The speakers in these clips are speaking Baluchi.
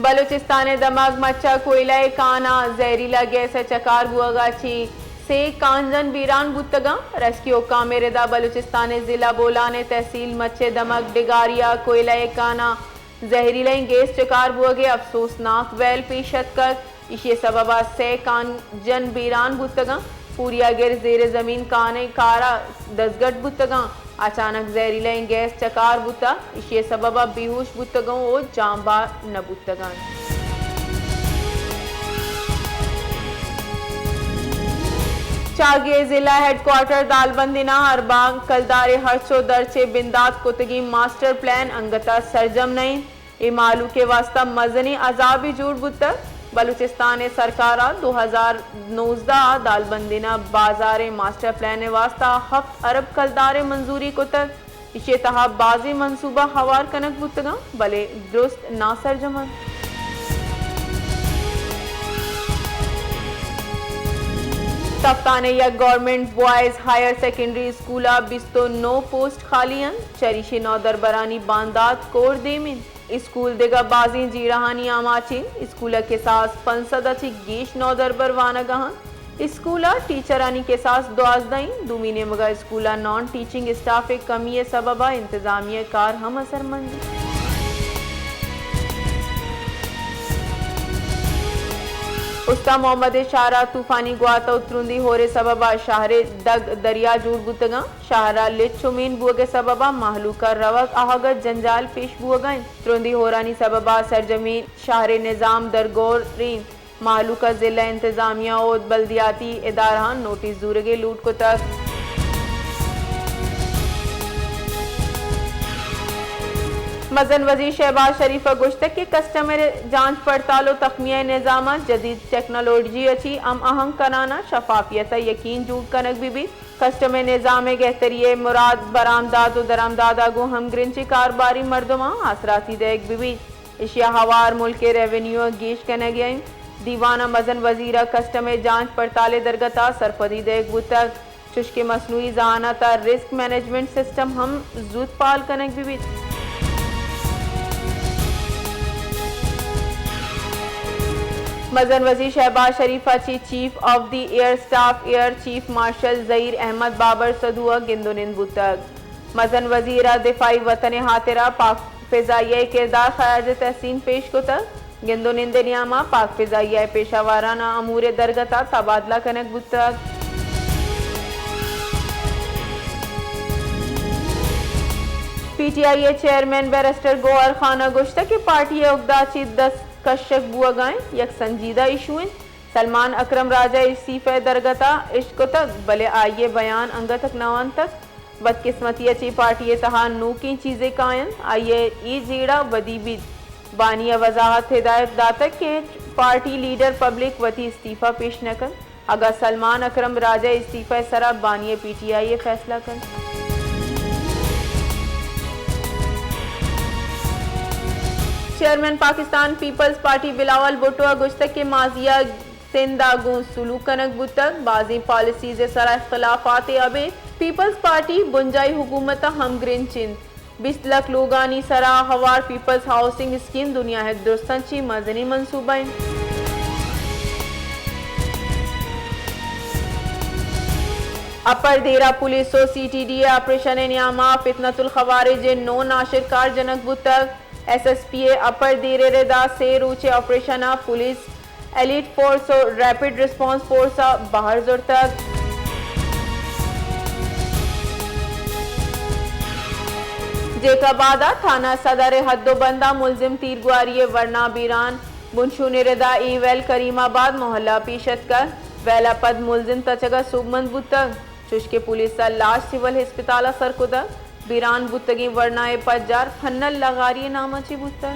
بلوچستان ءِ دمگ مچ ءَ کوئلہ ءِ کان ءَ زہریلا گیس ءِ چکار بوگ ءَ چہ سے کانجن بیران بوتگ اَنت۔ ریسکیو حکام ءِ رد ءَ بلوچستان ءِ ضلع بولان ءِ تحصیل مچ ءِ دمگ ڈگاری ءَ کوئلہ ءِ کان ءَ زہریلیں گیس چکار بوگ ءِ افسوسناک ویل پیش اتکگ۔ ایشی ءِ سبب ءَ سئے کانجن بیران بوتگ اَنت۔ پوریاگر زیر زمین کانیں کار ءَ دزگٹ بوتگ اَنت۔ اچانک زہریلیں گیس چکار بوتگ، ایشی ءِ سبب ءَ بے ہوش بوتگ اَنت ءُ جانبار نہ بوتگ اَنت۔ چاگی ءِ ضلع ہیڈ کوارٹر دالبندین ءَ ارباں کلدار ءِ ہرچ ءُ درچ ءِ بندات کتگیں ماسٹر پلان انگت ءَ سرجم نہ اِنت۔ اے مہلوک ءِ واستہ مزنیں عذابے جوڑ بوتگ۔ بلوچستان ءِ سرکار ءَ دو ہزار نوزدہ ءَ دالبندین ءِ بازار ءِ ماسٹر پلان ءِ واستہ ہفت ارب کلدار ءِ منظوری کتگ۔ ایشی ءِ تہا بازیں منصوبہ ہوار کنگ بوتگ اَنت، بلے درست ناسرجم اَنت۔ تفتان ءِ یک government boys higher secondary school ءَ بیست ءُ نو پوسٹ خالی اَنت، چریشی نودربرانی باندات کور دیم اِنت۔ اسکول دگہ بازیں جیڑہانی آماچ اِنت۔ اسکول ءَ کساس پنچ سد ءَ چہ گیش نودربر وانگ ءَ اَنت۔ اسکول ءَ ٹیچرانی کساس دوازدہ اِنت۔ دومی نیمگ ءَ اسکول ءَ نان ٹیچنگ اسٹاف ءِ کمی ءِ سبب ءَ انتظامیہ ءِ کار ہم اثرمند اِنت۔ استان محمد ءِ شہر ءَ طوفانی گوات ءُ ترندی ہور ءِ سبب ءَ شہر ءِ دگ دریا جوڑ بوتگ اَنت۔ شہر ءَ لچ ءُ مین بوگ ءِ سبب ءَ مہلوک ءَ روگ آہگ ءَ جنجال پیش بوگ ءَ اِنت۔ ترندی ہورانی سبب ءَ سرجمیں شہر ءِ نظام درگور اِنت۔ مہلوک ءَ ضلع انتظامیہ ءُ بلدیاتی ادارہاں نوٹس زورگ ءِ لوٹ کتگ۔ مزن وزیر شہباز شریف ءَ گوشتگ کہ کسٹم ءِ جانچ پڑتال ءُ تخمیہ ءِ نظام ءَ جدید ٹیکنالوجی ءَ چہ ہم آہنگ کنان ءَ شفافیت ءَ یقین جوڑ کنگ بہ بیت۔ کسٹم ءِ نظام ءِ گہتری ءِ مراد برآمدات ءُ درآمدات ءَ گوں ہمگرنچیں کارباری مردماں آسراتی دئیگ بہ بیت۔ ایشی ءَ ہوار ملک ءِ ریونیو ءَ گیش کنگ ءَ اِنت۔ دیوان ءَ مزن وزیر ءَ کسٹم ءِ جانچ پڑتال ءِ درگت ءَ سرپدی دئیگ بوتگ، چوشکہ مصنوعی ذہانت ءَ رسک مینجمنٹ سسٹم ہم زوت فعال کنگ بہ بیت۔ مزن وزیر شہباز شریف ءَ چہ chief of the air staff air chief marshal Zaheer Ahmed Babar Sidhu ءَ گند ءُ نند بوتگ۔ مزن وزیر ءَ دفاعی وطن ءِ ہاترا پاک فضائیہ ءِ کردار خراج تحسین پیش کتگ۔ گند ءُ نند ءِ نیام ءَ پاک فضائیہ ءِ پیشہ واران ءَ امور ءِ درگت ءَ تبادلہ کنگ بوتگ۔ پی ٹی آئی ءِ چیئرمین بیرسٹر گوہر خان ءَ گوشتگ کہ پارٹی ءِ اگدہ ءَ چہ دست کشگ بوگ ءَ اِنت، یک سنجیدہ ایشو اِنت۔ سلمان اکرم راجہ ءِ استعفی ءِ درگت ءَ اشکتگ، بلے آئی ءِ بیان انگت ءَ نہ ونتگ۔ بدقسمتی ءَ چہ پارٹی ءِ تہا نوکیں چیزے کاینت، آئی ءِ اے جیڑہ ودی بیت۔ بانی ءَ وضاحت ہدایت داتگ کہ پارٹی لیڈر پبلک وتی استعفی پیش نہ کنت۔ اگاں سلمان اکرم راجہ ءِ استعفی ءِ سرا بانی ءَ پی ٹی آئی ءَ فیصلہ کنت۔ چیئرمین پاکستان پیپلز پارٹی بلاول بھٹو ءَ گوشتگ کہ ماضی ءَ سندھ ءَ گوں سلوک کنگ بوتگ، بازیں پالیسیز ءِ سرا اختلافات ءَ ابید پیپلز پارٹی بنجاہی حکومت ءَ ہمگرنچ اِنت۔ بیست لکھ لوگانی سرا ہوار پیپلز ہاؤسنگ اسکیم دنیا ءِ درستاں چہ مزنیں منصوبہ اِنت۔ اپر دیرہ پولیس ءُ سی ٹی ڈی ءِ آپریشن ءِ نیام ءَ فتنۃ الخوارج ءِ نو ناشرکار جنگ بوتگ۔ ایس ایس پی ءِ اپر دیر ءِ ردا سے روچ ءِ آپریشن ءَ پولیس، ایلیٹ فورس ءُ ریپڈ ریسپانس فورس ءَ بہر زرتگ۔ جیکب آباد ءَ تھانہ صدر ءِ حد ءُ بند ءَ ملزم تیرگواری ءِ ورنا بیران، بنشون ءِ ردا اے ویل کریم آباد محلہ ءَ پیش اتکگ۔ ویل ءَ پد ملزم تچگ ءَ سوبمند بوتگ۔ چوشکہ پولیس ءَ لاش سول ہسپتال ءَ سر کتگ۔ بیران بوتگیں ورنا ءِ پجار پھنل لغاری ءِ نام ءَ چہ بوتگ۔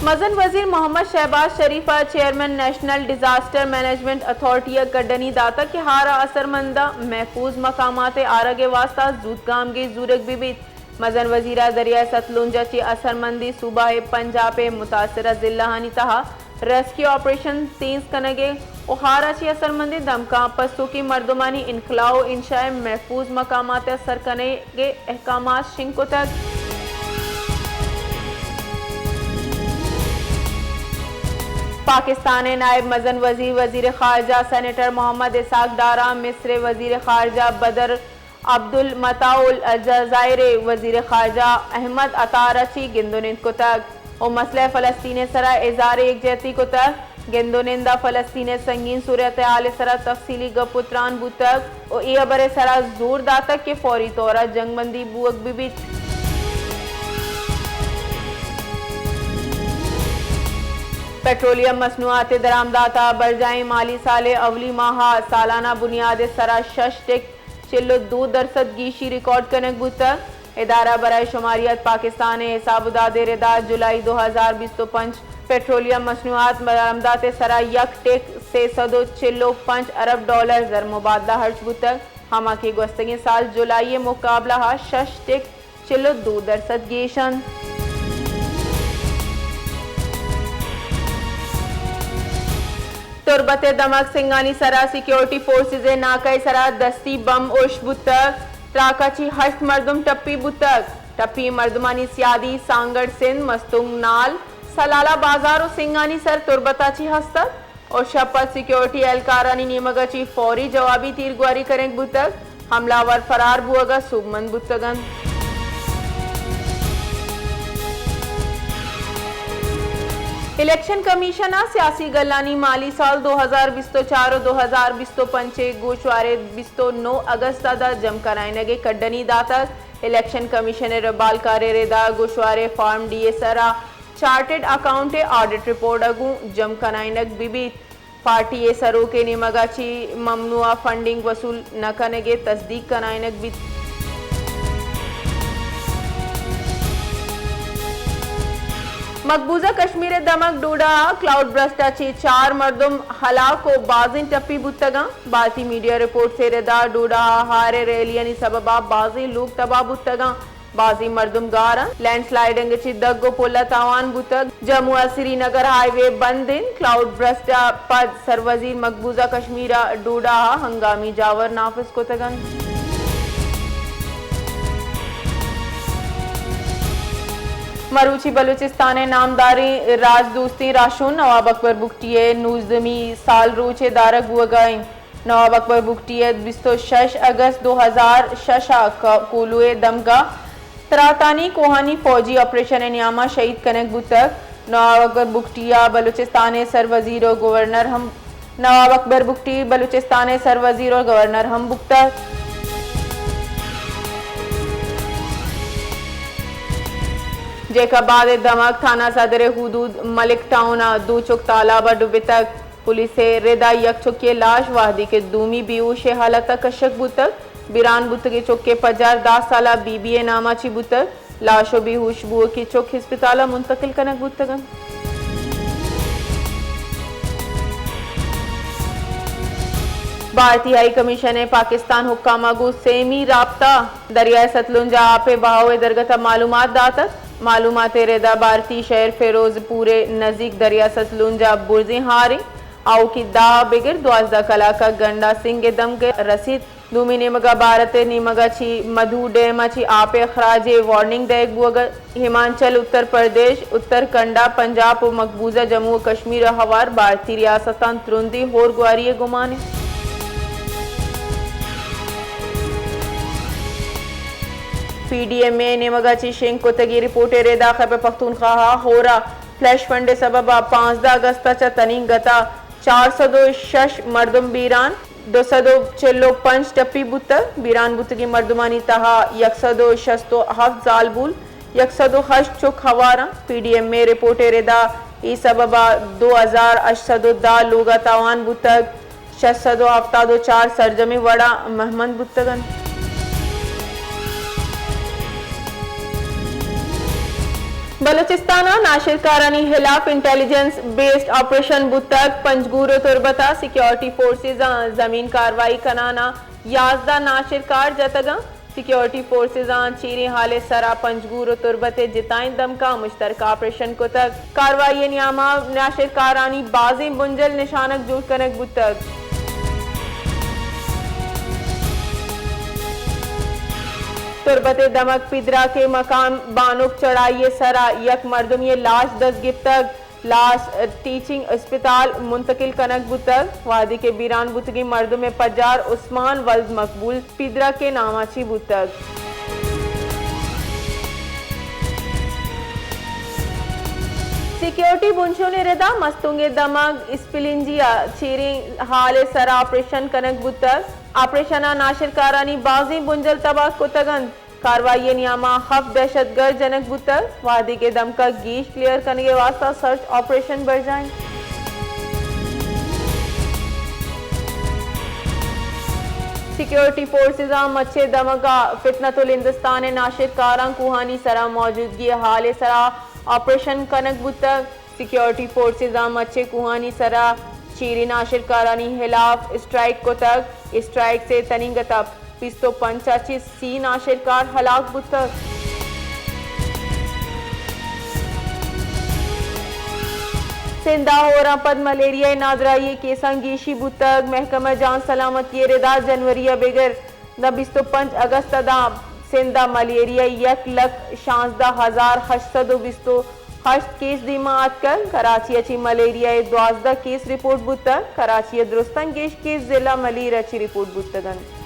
مزن وزیر محمد شہباز شریف ءَ chairman national disaster management authority ءَ کڈنی داتگ کہ ہار ءَ اثرمند ءُ محفوظ مقامات ءِ آرگ ءِ واستہ زوت گامگیج زورگ بہ بیت۔ مزن وزیر ءَ دریائے ستلونج ءَ چہ اثرمندیں صوبہ ءِ پنجاپ ءِ متاثرہ ضلعانی تہا ریسکیو آپریشن تیز کنگ ء و ہار ء چہ اثرمندیں دمگاں پسوکی مردمانی انخلاء و انشاء محفوظ مقامات ء سر کنگ ء احکامات شنگ کتگ۔ پاکستان ء نائب مزن وزیر، وزیر خارجہ سینیٹر محمد اسحاق ڈار ء مصر ء وزیر خارجہ بدر عبدالمتاع ء الجزائر ء وزیر خارجہ احمد عطار ء چہ گند و نند کتگ و مسئلہ فلسطین ء سرا اظہار یکجہتی کتگ۔ گند و نند ء فلسطین ء سنگین صورتحال ء سرا تفصیلی گپ و تران بوتگ و اے ہبر ء سرا زور داتگ کہ فوری طور ء جنگ بندی بوگ بہ بیت۔ پٹرولیم مصنوعات ء درآمدات ء برجاہیں مالی سال ء اولی ماہ ء سالانہ بنیاد ء سرا شش ٹک چل و دو درسد گیشی ریکارڈ کنگ بوتگ۔ ادارہ برائے شماریات پاکستان ء حساب و داد ء ردا جولائی دو ہزار بیست و پنچ پٹرولیم مصنوعات برآمدات ء سرا یک ٹک سے سد و چل و پنچ ارب ڈالر زر مبادلہ ہرچ بوتگ، ہما کہ گوستگیں سال جولائی ء مقابلہ ء شش ٹک چل و دو درسد گیش انت۔ تربت ء دمگ سنگانی سرا سیکیورٹی فورسز ء ناکہ ء سرا دستی بمب ارش بوتگ، تراک ء چہ ہشت مردم ٹپی بوتگ۔ ٹپی مردمانی سیادی سانگڑ سندھ، مستونگ نال، سلالہ بازار و سنگانی سر تربت ء چہ ہست ات۔ و شپ ء سیکیورٹی اہلکارانی نیمگ ء چہ فوری جوابی تیرگواری کنگ بوتگ، حملہ آور فرار بوگ ء سوبمند بوتگ انت۔ الیکشن کمیشن ء سیاسی گلانی مالی سال دو ہزار بیست و چار و دو ہزار بیست و پنچ ء گوشوارے بیست و نو اگست ء داں جم کنائینگ ء کڈنی داتگ۔ الیکشن کمیشن ء ربالکار ء ردا گوشوارے فارم ڈی ایس ء را چارٹرڈ اکاؤنٹ ء آڈٹ رپورٹ ء گوں جم کنائینگ بہ بیت۔ پارٹی ء سروک ء نیمگ ء چہ ممنوعہ فنڈنگ وصول نہ کنگ ء تصدیق کنائینگ بیت۔ مقبوضہ کشمیر ء دمگ ڈوڈہ ء کلاؤڈ برسٹ ء چہ چار مردم ہلاک و بازیں ٹپی بوتگاں۔ بھارتی میڈیا رپورٹس ء ردا ڈوڈہ ء ہار ء ریلیانی سبب ء بازیں لوگ تباہ بوتگاں۔ بازیں مردم گار انت۔ لینڈ سلائیڈنگ ء چہ دگ و پل ء تاوان بوتگ۔ جموں ء سری نگر ہائی وے بند انت۔ کلاؤڈ برسٹ ء پد سروزیر مقبوضہ کشمیر ء ڈوڈہ ء ہنگامی جاور نافذ کتگ انت۔ مروچی بلوچستان ء نامداریں راج دوستیں راہشون نواب اکبر بگٹی ء نوزدہمی سال روچ ء دارگ بوگ ء انت۔ نواب اکبر بگٹی ء بیست و شش اگست دو ہزار شش ء ک-، کولو ء دمگ ء تراتانی کوہانی فوجی آپریشن ء نیام ء شہید کنگ بوتگ۔ نواب اکبر بگٹی ء بلوچستان ء سر وزیر و گورنر ہم، نواب اکبر بگٹی بلوچستان ء سر وزیر و گورنر ہم بوتگ۔ جیکب آباد ء دمگ تھانہ صدر ء حدود ملک ٹاؤن ء دو چک تالاب ء ڈبتگ۔ پولیس ء ردا یک چکے لاش، وہدے کہ دومی بے ہوش ء حالت ء کشگ بوتگ۔ بیران بوتگیں چک ء پجار دہ سالہ بی بی ء نام ء چہ بوتگ۔ لاش و بے ہوش بوہوکیں چک ہسپتال ء منتقل کنگ بوتگ انت۔ بھارتی ہائی کمیشن ء پاکستان حکام ء گوں سیمی رابطہ دریائے ستلونج ء آپ ء بہاؤ ء درگت ء معلومات داتگ۔ معلومات ء ردا بھارتی شہر فیروز پور ء نزیک دریا ستلونج ء برزیں ہاریں آؤکیں دہ ء بگر دوازدہ کلاک ء گنڈا سنگ ء دمگ ء رسیت۔ دومی نیمگ ء بھارت ء نیمگ ء چہ مدھو ڈیم ء چہ آپ ء اخراج ء وارننگ دئیگ بوگ ء ہمانچل، اتر پردیش، اتر کنڈ ء پنجاب و مقبوضہ جموں و کشمیر ء ہوار بھارتی ریاستاں ترندیں ہور گواری ء گمان انت۔ پی ڈی ایم اے نیمگ ء چہ شنگ کتگیں رپورٹ ء ردا خیبر پختونخواہ ء ہور ء فلیش فنڈ ء سبب ء پانزدہ اگست ء چہ تنینگت ء چار سد و شش مردم بیران، دو سد و چل و پنچ ٹپی بوتگ۔ بیران بوتگیں مردمانی تہا یک سد و شست و ہفت زالبول، یک سد و ہشت چک ہوار انت۔ پی ڈی ایم اے رپورٹ ء ردا اے سبب ء دو ہزار ہشت سد و دہ لوگ ء تاوان بوتگ، شش سد و ہفتاد و چار سرجمیں وڑ ء مہمند بوتگ انت۔ بلوچستان ء ناشرکارانی ہلاپ انٹیلیجنس بیسڈ آپریشن بوتگ۔ پنجگور و تربت ء سیکیورٹی فورسز ء زمین کاروائی کنان ء یازدہ ناشرکار جتگ انت۔ سیکیورٹی فورسزاں چیریں ہال ءِ سرا پنجگور ءُ تربت ءِ جتائیں دمگاں مشترکہ آپریشن کتگ۔ کاروائی ءِ نیاما ناشرکارانی بازیں بنجل نشانگ جوڑ کنگ بوتگ۔ تربت ءِ دمگ پیدراک ءِ مکان بانک چڑھائی ءِ سرا یک مردمے ءِ لاش دست گپتگ۔ لاش ٹیچنگ اسپتال منتقل کنگ بوتگ، وہدے کہ بیران بوتگیں مردم ءِ پجار عثمان ولد مقبول پیدراک ءِ ناما چی بوتگ۔ سیکیورٹی بنشون ءِ ردا مستونگ ءِ دمگ اسپلنجی ءَ چیریں ہال ءِ سرا آپریشن کنگ بوتگ۔ آپریشن ءَ ناشرکارانی بازیں بنجل تباہ کتگ انت۔ کاروائی ءِ نیاما ہفت دہشت گرد جنگ بوتگ، وہدے کہ دمگاں گیش کلیئر کنگ ءِ واستہ سرچ آپریشن برجاہ انت۔ سیکیورٹی فورسزاں مچ ءِ دمگ ءَ فتنۃ الہندوستان ءِ ناشرکاراں کوہانی سرا موجودگی ءِ ہال ءِ سرا آپریشن کنگ بوتگ۔ سیکیورٹی فورسزاں مچ ءِ کوہانی سرا چیریں ناشرکارانی ہلاپ اسٹرائیک کتگ۔ اسٹرائیکس ءِ تنیگت ءَ بیست ءُ پنچ ءَ چہ سی ناشرکار ہلاک بوتگ۔ سندھ ءَ ہوراں پد ملیریا ءِ نادراہی ءِ کیساں گیشی بوتگ۔ محکمہ جان سلامتی ءِ ردا جنوری ءَ بگر داں بیست ءُ پنچ اگست ءَ داں سندھ ءَ ملیریا ءِ یک لکھ شانزدہ ہزار ہشت سد ءُ بیست ءُ ہشت کیس دیما آتکگ۔ کراچی ءَ چہ ملیریا ءِ دوازدہ کیس رپورٹ بوتگ۔ کراچی ءَ درستاں گیش کیس ضلع ملیر ءَ چہ رپورٹ بوتگ انت۔